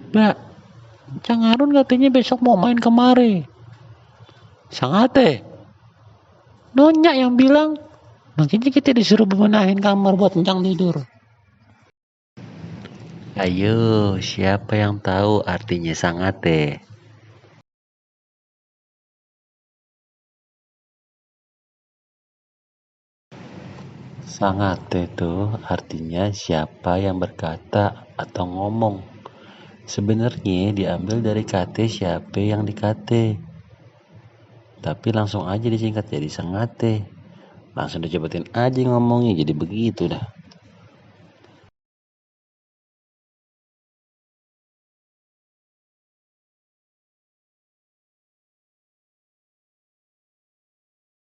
Mbak, Cang Harun katanya besok mau main kemari. Sangate. Nyonya yang bilang, makanya kita disuruh bebenahin kamar buat Encang tidur. Ayo, siapa yang tahu artinya sangate? Sangate tuh artinya siapa yang berkata atau ngomong. Sebenarnya diambil dari kate siapa yang dikate. Tapi langsung aja disingkat jadi sangate. Langsung dicepetin aja ngomongnya jadi begitu dah.